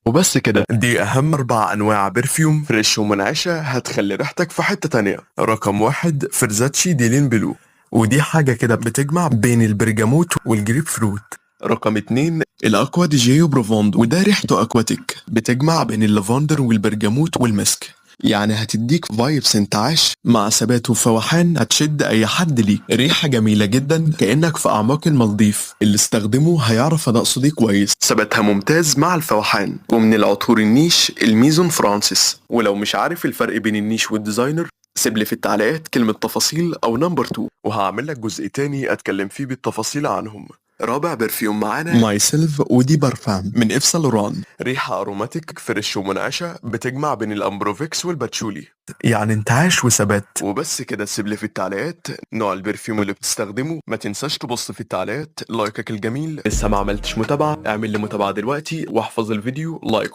وبس كده، دي اهم 4 انواع perfume fresh ومنعشة هتخلي ريحتك في حتة تانية. رقم 1 فيرزاتشي ديلين بلو، ودي حاجة كده بتجمع بين البرجموت والجريب فروت. رقم 2 الاكوا دي جيو بروفوندو، وده ريحته aquatic، بتجمع بين اللافندر والبرجموت والمسك، يعني هتديك vibes انتعاش مع ثبات وفوحان هتشد اي حد ليك. ريحة جميلة جدا كأنك في اعماق المالديف، اللي استخدمه هيعرف انا اقصد ايه كويس. ثباتها ممتاز مع الفوحان. ومن العطور ال niche الميزون فرانسيس، ولو مش عارف الفرق بين ال niche وال designer سيب لي في التعليقات كلمة تفاصيل او number 2، وهعمل لك جزء تاني اتكلم فيه بالتفاصيل عنهم. رابع perfume معانا ماي سيلف، ودي برفان من اف سان لوران، ريحة aromatic fresh ومنعشة بتجمع بين الامبروفيكس والباتشولي، يعني انتعاش وثبات. وبس كده، سيب لي في التعليقات نوع ال perfume اللي بتستخدمه. ما تنساش تبص في التعليقات، لايكك الجميل. لسه ما عملتش متابعة؟ اعمل لي متابعة دلوقتي واحفظ الفيديو like.